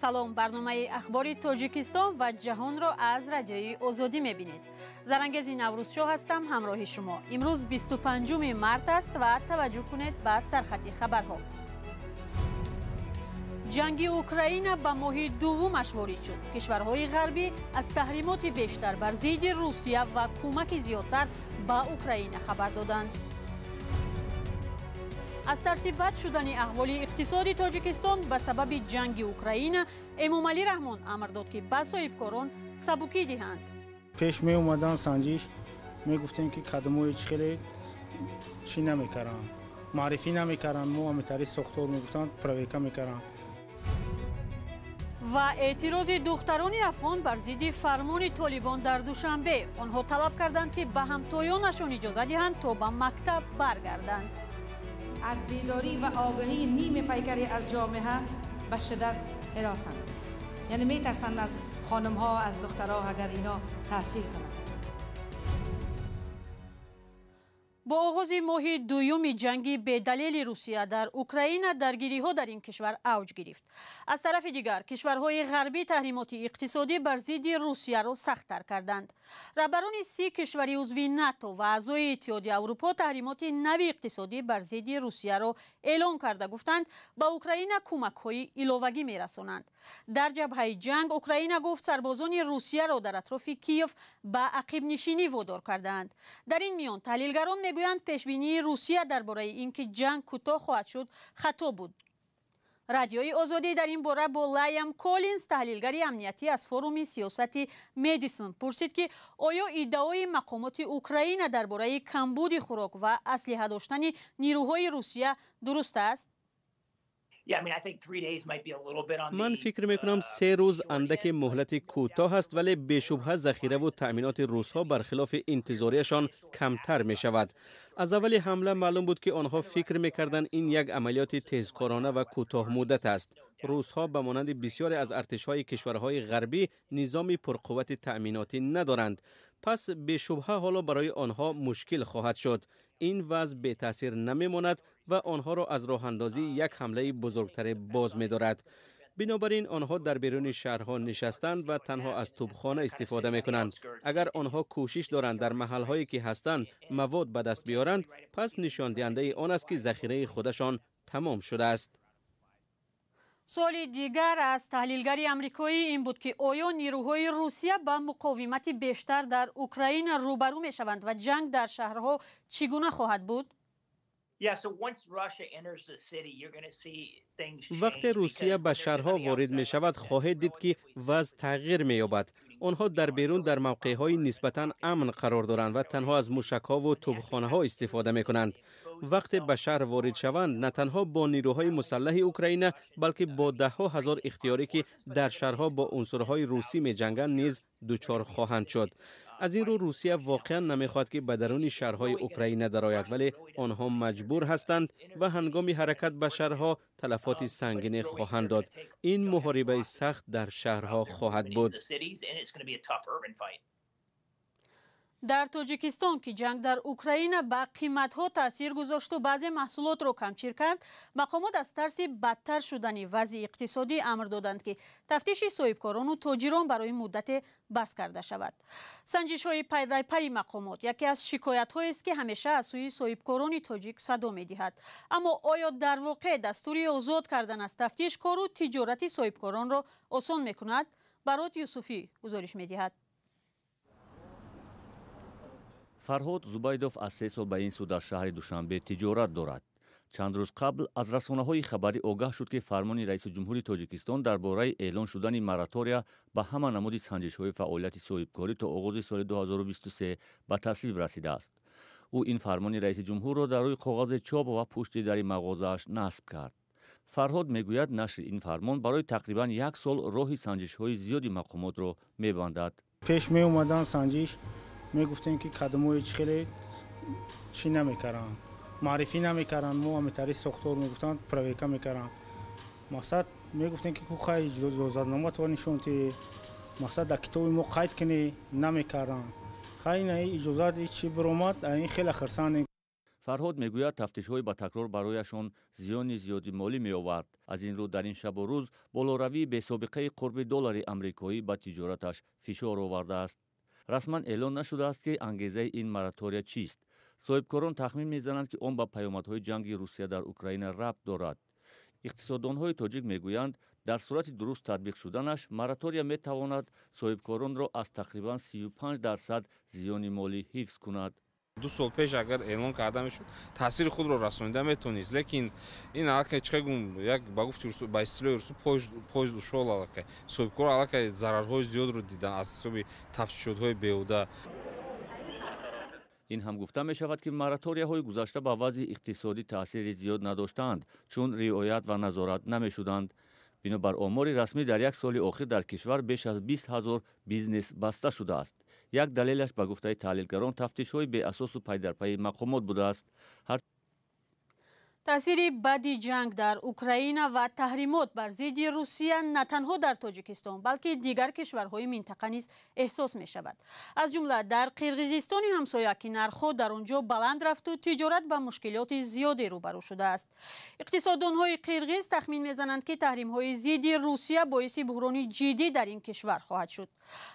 Салом, барномаи ахбори Тоҷикистон ва ҷаҳонро аз Радиои Озодӣ мебинед. Зарангези Наврӯзшоҳ ҳастам, ҳамроҳи шумо. Имрӯз 25 март аст ва таваҷҷӯҳ кунед ба сархати хабарҳо. Ҷанги Украина ба моҳи дуввумаш ворид шуд. Кишварҳои ғарбӣ аз таҳримоти бештар бар зидди Русия ва кӯмаки зиёдтар ба Украина хабар доданд. Аз тарси бад шудани аҳволи иқтисоди Тоҷикистон ба сабаби ҷанги Украина, Эмомалӣ Раҳмон амр дод, ки ба соҳибкорон сабукӣ диҳанд. Пеш меомадан санҷиш, мегуфтем, ки кадомои чӣ хеле чӣ намекарданд, маърифӣ намекарданд, мо ҳамитари сохтор мегуфтанд, проверка мекарданд. Ва эътирози духтарони афғон бар зидди фармони Толибон дар Душанбе. Онҳо талаб карданд, ки ба ҳамтоёнашон иҷоза диҳанд, то ба мактаб баргарданд. Аз бедорӣ ва огаҳии ниме пайкаре аз ҷомеа ба шиддат ҳиросанд, яъне метарсанд аз хонумҳо, аз духтарҳо, агар ино таҳсил кунанд. Бо оғози моҳи дуюми ҷанги бедалели Русия дар Украина, даргириҳо дар ин кишвар авҷ гирифт. Аз тарафи дигар, кишварҳои ғарбӣ таҳримоти иқтисодӣ бар зидди Русияро сахттар карданд. Раҳбарони 30 кишвари узви НАТО ва аъзои Иттиҳоди Аврупо таҳримоти нави иқтисодӣ бар зидди Русияро эълон карда гуфтанд, ба Украина кӯмакҳои иловагӣ мерасонанд. Дар ҷабҳаи ҷанг Украина гуфт, сарбозони Русияро дар атрофи Киев ба ақибнишинӣ водор кардаанд. Дар ин миён таҳлилгарон мегӯянд, пешбинии Русия дар бораи ин ки ҷанг кӯтоҳ хоҳад шуд, хато буд. Радиои Озодӣ дар ин бора бо Лайам Коллинз, таҳлилгари амниятӣ аз форуми сиёсати Медисон, пурсид, ки оё иддаои мақомоти Украина дар бораи камбуди хӯрок ва аслиҳа доштани нирӯҳои Русия дуруст аст? Ман фикр мекунам, 3 рӯз андаке муҳлати кӯтоҳ аст, вале бешубҳа захираву таъминоти русҳо бархилофи интизориашон камтар мешавад. Аз аввали ҳамла маълум буд, ки онҳо фикр мекарданд, ин як амалиёти тезкорона ва кӯтоҳмуддат аст. Русҳо ба монанди бисёре аз артишҳои кишварҳои ғарбӣ низоми пурқуввати таъминотӣ надоранд. Пас бешубҳа ҳоло барои онҳо мушкил хоҳад шуд. Ин вазъ бетаъсир намемонад ва онҳоро аз роҳандозии як ҳамлаи бузургтаре боз медорад. Бинобар ин онҳо дар беруни шаҳрҳо нишастанд ва танҳо аз тӯбхона истифода мекунанд. Агар онҳо кӯшиш доранд дар маҳалҳое ки ҳастанд мавод ба даст биёранд, пас нишондиҳандаи он аст, ки захираи худашон тамом шудааст. Суоли дигар аз таҳлилгари амрикоӣ ин буд, ки оё нирӯҳои Русия ба муқовимати бештар дар Украина рӯбарӯ мешаванд ва ҷанг дар шаҳрҳо чӣ гуна хоҳад буд? Вақте Русия ба шаҳрҳо ворид мешавад, хоҳед дид, ки вазъ тағйир меёбад. Онҳо дар берун дар мавқеъҳои нисбатан амн қарор доранд ва танҳо аз мушакҳову тӯбхонаҳо истифода мекунанд. Вақте ба шаҳр ворид шаванд, на танҳо бо нирӯҳои мусаллаҳи Украина, балки бо даҳҳо ҳазор ихтиёрӣ, ки дар шаҳрҳо бо унсурҳои русӣ меҷанганд, низ дучор хоҳанд шуд. Аз ин рӯ Русия воқеан намехоҳад, ки ба даруни шаҳрҳои Украина дарояд, вале онҳо маҷбур ҳастанд ва ҳангоми ҳаракат ба шаҳрҳо талафоти сангине хоҳанд дод. Ин муҳорибаи сахт дар шаҳрҳо хоҳад буд. Дар Тоҷикистон, ки ҷанг дар Украина ба қиматҳо таъсир гузошту баъзе маҳсулотро камчир кард, мақомот аз тарси бадтар шудани вазъи иқтисодӣ амр доданд, ки тафтиши соҳибкорону тоҷирон барои муддате бас карда шавад. Санҷишҳои пайдарпайи мақомот яке аз шикоятҳоест, ки ҳамеша аз сӯи соҳибкорони тоҷик садо медиҳад. Аммо оё дар воқеъ дастури озод кардан аз тафтиш кору тиҷорати соҳибкоронро осон мекунад? Барот Юсуфӣ гузориш медиҳад. Фарҳод Зубайдов аз 3 сол ба ин сӯ дар шаҳри Душанбе тиҷорат дорад. Чанд рӯз қабл аз расонаҳои хабарӣ огаҳ шуд, ки фармони раиси ҷумҳури Тоҷикистон дар бораи эълон шудани моратория ба ҳама намуди санҷишҳои фаъолияти соҳибкорӣ то оғози соли 2023 ба тасвиб расидааст. Ӯ ин фармони раиси ҷумҳурро дар рӯи коғази чоп ва пушти дари мағозааш насб кард. Фарҳод мегӯяд, нашри ин фармон барои тақрибан як сол роҳи санҷишҳои зиёди мақомотро мебандад. Пеш меомадан санҷиш, мегуфтем, ки кадомои чӣ хеле чӣ намекарданд, маърифӣ намекарданд, мо ҳамитари сохтор мегуфтанд, проверка мекарданд. Мақсад, мегуфтем, ки хай, иҷозатнома то нишон ти, мақсад, дар китоби мо қайд кунӣ, намекарданд. Хай, ина иҷозат чӣ биромад, ин хеле хурсандем. Фарҳод мегӯяд, тафтишҳои ба такрор барояшон зиёни зиёди молӣ меовард. Аз ин рӯ дар ин шабу рӯз болоравии бесобиқаи қурби доллари амрикоӣ ба тиҷораташ фишор овардааст. Расман эълон нашудааст, ки ангезаи ин моратория чист. Соҳибкорон тахмин мезананд, ки он ба паёмадҳои ҷанги Русия дар Украина рабт дорад. Иқтисоддонҳои тоҷик мегӯянд, дар сурати дуруст татбиқ шуданаш моратория метавонад соҳибкоронро аз тақрибан 35% зиёни молӣ ҳифз кунад. 2 сол пеш агар эълон карда мешуд, таъсири худро расонида метавонист, лекин ин аллакай чӣ гум, як ба гуфти ба истилоҳи русу поезд ушёл. Аллакай соҳибкор аллакай зарарҳои зиёдро дидан аз ҳисоби тафтишотҳои беҳуда. Ин ҳам гуфта мешавад, ки мораторияҳои гузашта ба вазъи иқтисодӣ таъсири зиёд надоштаанд, чун риоят ва назорат намешуданд. Бинобар омори расмӣ, дар як соли охир дар кишвар беш аз 20 ҳазор бизнес баста шудааст. Як далелаш, ба гуфтаи таҳлилгарон, тафтишҳои беасосу пайдарпайи мақомот будааст. Таъсири бади ҷанг дар Украина ва таҳримот бар зидди Русия на танҳо дар Тоҷикистон, балки дигар кишварҳои минтақа низ эҳсос мешавад. Аз ҷумла дар Қирғизистони ҳамсоя, ки нархҳо дар он ҷо баланд рафту тиҷорат ба мушкилоти зиёде рӯбарӯ шудааст. Иқтисоддонҳои қирғиз тахмин мезананд, ки таҳримҳои зидди Русия боиси буҳрони ҷиддӣ дар ин кишвар хоҳад шуд.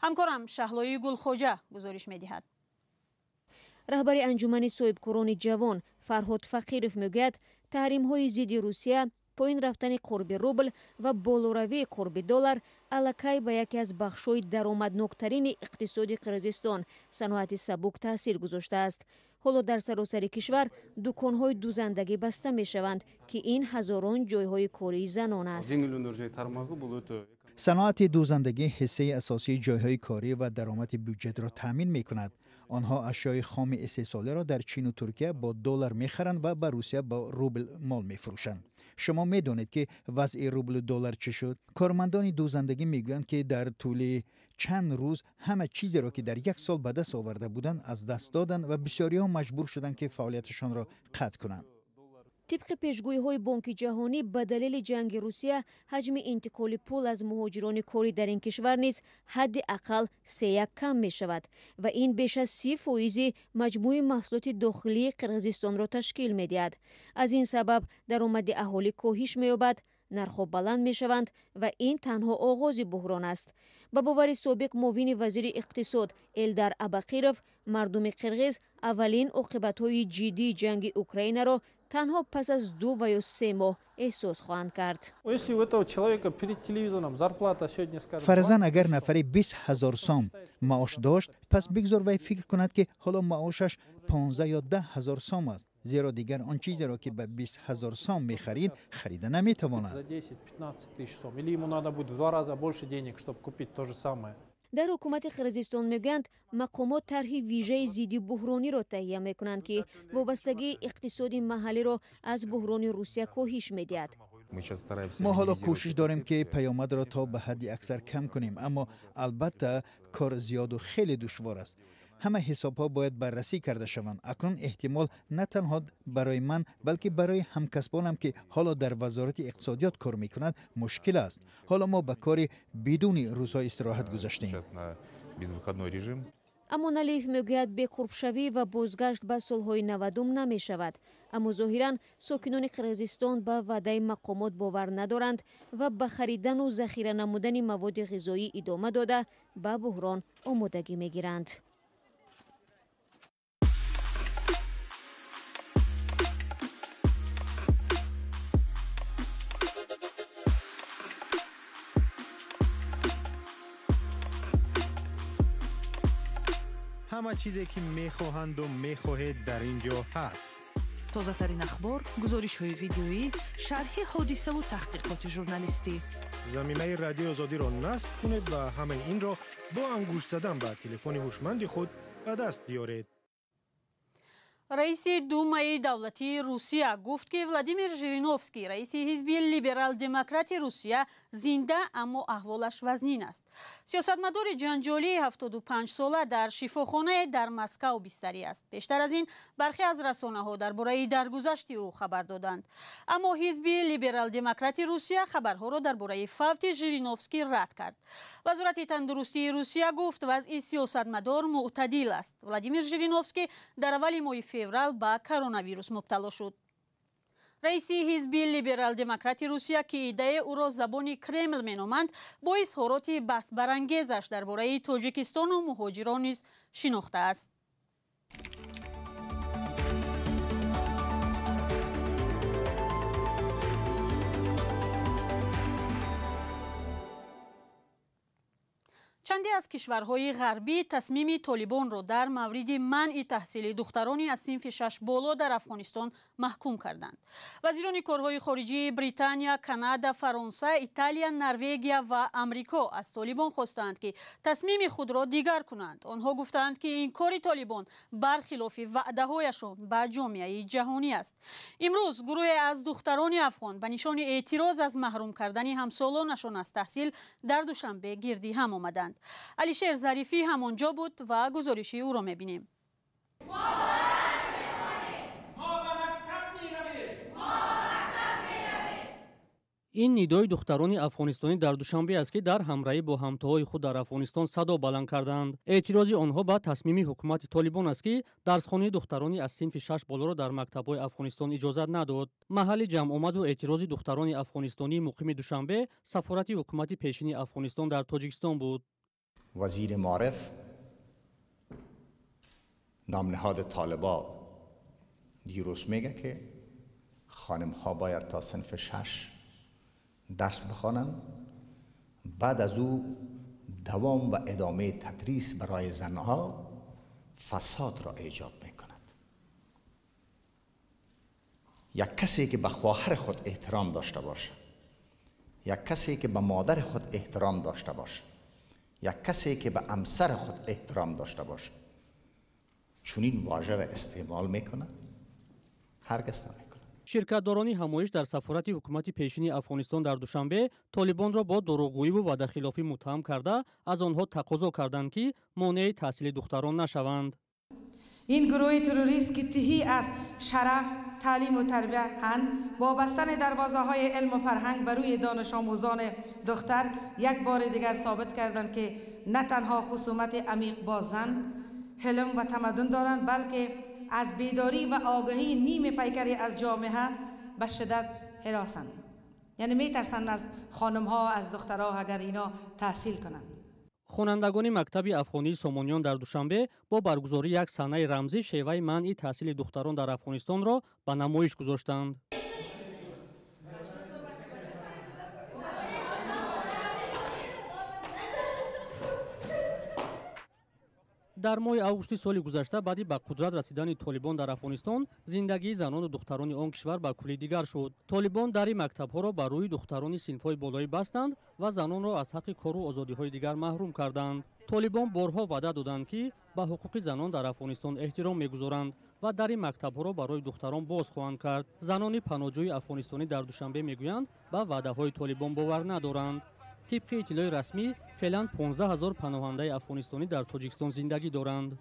Ҳамкорам Шаҳлои Гулхоҷа гузориш медиҳад. Раҳбари анҷумани соҳибкорони ҷавон Фарҳод Фақиров мегӯяд, таҳримҳои зидди Русия, поин рафтани қурби рубл ва болоравии қурби доллар аллакай ба яке аз бахшҳои даромадноктарини иқтисоди Қирғизистон, саноати сабук, таъсир гузоштааст. Ҳоло дар саросари кишвар дуконҳои дузандагӣ баста мешаванд, ки ин ҳазорон ҷойҳои кории занон аст. Саноати дузандагӣ ҳиссаи асосии ҷойҳои корӣ ва даромади бюҷетро таъмин мекунад. Онҳо ашёи хоми истеҳсолиро дар Чину Туркия бо доллар мехаранд ва ба Русия бо рубл мол мефурӯшанд. Шумо медонед, ки вазъи рублу доллар чӣ шуд? Кормандони дузандагӣ мегӯянд, ки дар тӯли чанд рӯз ҳама чизеро, ки дар як сол ба даст оварда буданд, аз даст доданд ва бисёриҳо маҷбур шуданд, ки фаъолияташонро қатъ кунанд. Тибқи пешгӯиҳои Бонки Ҷаҳонӣ, ба далели ҷанги Русия ҳаҷми интиқоли пул аз муҳоҷирони корӣ дар ин кишвар низ ҳадди ақал 3,1 кам мешавад ва ин беш аз 30% маҷмӯи маҳсулоти дохилии Қирғизистонро ташкил медиҳад. Аз ин сабаб даромади аҳолӣ коҳиш меёбад, нархҳо баланд мешаванд ва ин танҳо оғози буҳрон аст. Ба бовари собиқ муовини вазири иқтисод Элдар Абақиров, мардуми қирғиз аввалин оқибатҳои ҷиддии ҷанги Украинаро танҳо пас аз 2 ва ё 3 моҳ эҳсос хоҳанд кард. Фарзан, агар нафаре 20 ҳазор сом маош дошт, пас бигзор вай фикр кунад, ки ҳоло маошаш 15 ё 10 ҳазор сом аст, зеро дигар он чизеро, ки ба 20 ҳазор сом мехарид, харида наметавонад. Дар ҳукумати Қирғизистон мегӯянд, мақомот тарҳи вижаи зидди буҳрониро таҳия мекунанд, ки вобастагии иқтисоди маҳаллиро аз буҳрони Русия коҳиш медиҳад. Мо ҳоло кӯшиш дорем, ки паёмадро то ба ҳадди аксар кам кунем, аммо албатта кор зиёду хеле душвор аст. Ҳама ҳисобҳо бояд баррасӣ карда шаванд. Акнун эҳтимол на танҳо барои ман, балки барои ҳамкасбонам, ки ҳоло дар вазорати иқтисодиёт кор мекунад, мушкил аст. Ҳоло мо ба кори бидуни рӯзҳои истироҳат гузаштем. Амоналиев мегӯяд, беқурбшавӣ ва бозгашт ба солҳои 90 намешавад, аммо зоҳиран сокинони Қирғизистон ба ваъдаи мақомот бовар надоранд ва ба харидану захира намудани маводи ғизоӣ идома дода, ба буҳрон омодагӣ мегиранд. Ҳама чизе, ки мехоҳанду мехоҳед, дар ин ҷо ҳаст. Тозатарин ахбор, гузоришҳои видеоӣ, шарҳи ҳодисаву таҳқиқоти журналистӣ. Заминаи Радиои Озодиро насб кунед ва ҳамаи инро бо ангушт задан ба телефони ҳушманди худ ба даст биёред. Раиси Думаи давлатии Русия гуфт, ки Владимир Жириновский, раиси ҳизби либерал-демократи Русия, зинда, аммо аҳволаш вазнин аст. Сиёсатмадори ҷанҷолии 75-сола дар шифохонае дар Москав бистарӣ аст. Бештар аз ин бархе аз расонаҳо дар бораи даргузашти ӯ хабар доданд. Аммо ҳизби либерал-демократи Русия хабарҳоро дар бораи фавти Жириновский рад кард. Вазорати тандурустии Русия гуфт, вазъи сиёсатмадор мӯътадил аст. Владимир Жириновский дар аввали моҳи феврал ба коронавирус мубтало шуд. Раиси ҳизби либерал-демократи Русия, ки идеяи ӯро забони Кремл меноманд, бо изҳороти баҳсбарангезаш дар бораи Тоҷикистону муҳоҷирон низ шинохтааст. Чанде аз кишварҳои ғарбӣ тасмими Толибонро дар мавриди манъи таҳсили духтарони аз синфи 6 боло дар Афғонистон маҳкум карданд. Вазирони корҳои хориҷии Британия, Канада, Фаронса, Италия, Норвегия ва Амрико аз Толибон хостаанд, ки тасмими худро дигар кунанд. Онҳо гуфтаанд, ки ин кори Толибон бархилофи ваъдаҳояшон ба ҷомеаи ҷаҳонӣ аст. Имрӯз гурӯҳе аз духтарони афғон ба нишони эътироз аз маҳрум кардани ҳамсолонашон аз таҳсил дар Душанбе гирди ҳам омаданд. Алишер Зарифӣ ҳамонҷо буд ва гузориши ӯро мебинем. Ин нидои духтарони афғонистонӣ дар Душанбе аст, ки дар ҳамроҳӣ бо ҳамтоҳои худ дар Афғонистон садо баланд карданд. Эътирози онҳо ба тасмими ҳукумати Толибон аст, ки дарсхонии духтарони аз синфи 6 болоро дар мактабҳои Афғонистон иҷозат надод. Маҳалли ҷамъомаду эътирози духтарони афғонистонии муқими Душанбе сафорати ҳукумати пешини Афғонистон дар Тоҷикистон буд. Вазири маориф номниҳоди толибо دیروز میگه که خانم ها باید تا صنف 6 درس بخوانند، بعد از او دوام و ادامه تدریس برای زنها فساد را ایجاد میکند. یک کسی که به خواهر خود احترام داشته باشه، یک کسی که به مادر خود احترام داشته باشه، یک کسی که به همسر خود احترام داشته باشه، چنین واژه را استعمال میکنه؟ هرگز نمیکنه. Ширкатдорони ҳамоиш дар сафорати ҳукумати пешини Афғонистон дар Душанбе Толибонро бо дурӯғгӯиву ваъдахилофӣ муттаҳам карда, аз онҳо тақозо карданд, ки монеаи таҳсили духтарон нашаванд. Ин гурӯҳи террорист, ки тиҳӣ аз шараф, таълиму тарбия ҳанд, бо бастани дарвозаҳои илму фарҳанг ба рӯи донишомӯзони духтар як бори дигар собит карданд, ки на танҳо хусумати амиқ бо зан, ҳилм ва тамаддун доранд, балки аз бедорӣ ва огаҳии ниме пайкаре аз ҷомеа ба шиддат ҳаросанд. Яъне метарсанд аз хонумҳо, аз духтарҳо, агар ино таҳсил кунанд. Хонандагони мактаби афғонии Сомониён дар Душанбе бо баргузории як саҳнаи рамзӣ шеваи манъи таҳсили духтарон дар Афғонистонро ба намоиш гузоштанд. Дар моҳи августи соли гузашта баъди ба қудрат расидани Толибон дар Афғонистон зиндагии занону духтарони он кишвар ба кулли дигар шуд. Толибон дари мактабҳоро ба рӯи духтарони синфҳои болоӣ бастанд ва занонро аз ҳаққи кору озодиҳои дигар маҳрум карданд. Толибон борҳо ваъда доданд, ки ба ҳуқуқи занон дар Афғонистон эҳтиром мегузоранд ва дари мактабҳоро барои духтарон боз хоҳанд кард. Занони паноҳҷӯи афғонистонӣ дар Душанбе мегӯянд, ба ваъдаҳои Толибон бовар надоранд. Тибқи иттилои расмӣ, феълан 15 ҳазор паноҳандаи афғонистонӣ дар Тоҷикистон зиндагӣ доранд.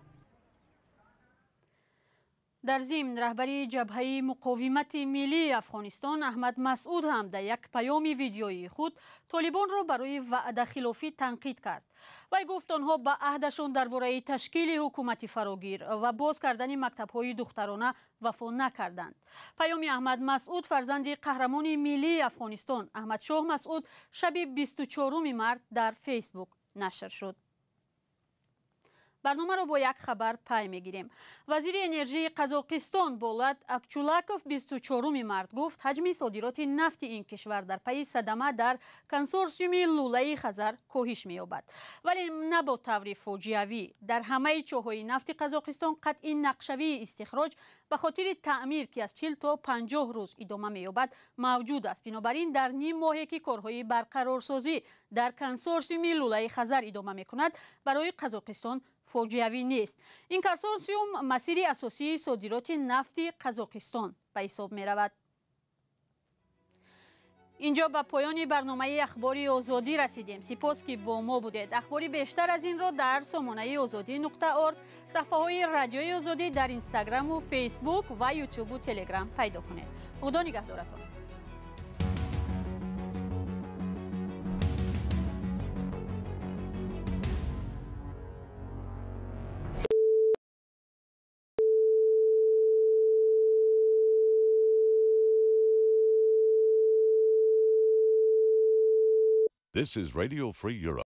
Дар зимн раҳбари ҷабҳаи муқовимати миллии Афғонистон Аҳмад Масъуд ҳам дар як паёми видеоии худ Толибонро барои ваъдахилофӣ танқид кард. Вай гуфт, онҳо ба аҳдашон дар бораи ташкили ҳукумати фарогир ва боз кардани мактабҳои духтарона вафо накарданд. Паёми Аҳмад Масъуд, фарзанди қаҳрамони миллии Афғонистон Аҳмадшоҳ Масъуд, шаби 24 март дар Фейсбук нашр шуд. Барномаро бо як хабар пай мегирем. Вазири энержии Қазоқистон Болат Акчулаков 24 март гуфт, ҳаҷми содироти нафти ин кишвар дар пайи садама дар консорсиуми лӯлаи Хазар коҳиш меёбад, вале на бо таври фоҷиавӣ. Дар ҳамаи чоҳҳои нафти Қазоқистон қатъи нақшавии истихроҷ ба хотири таъмир, ки аз 40 то 50 рӯз идома меёбад, мавҷуд аст. Бинобар ин дар ним моҳе, ки корҳои барқарорсозӣ дар консорсиуми лӯлаи Хазар идома мекунад, барои Қазоқистон фоҷиавӣ нест. Ин консорсиум масири асосии содироти нафти Қазоқистон ба ҳисоб меравад. Инҷо ба поёни барномаи Ахбори Озодӣ расидем. Сипос, ки бо мо будед. Ахбори бештар аз инро дар сомонаи озодӣ.орг, саҳфаҳои Радиои Озодӣ дар Инстаграму Фейсбук ва Ютубу Телеграм пайдо кунед. Худо нигаҳдоратон. This is Radio Free Europe.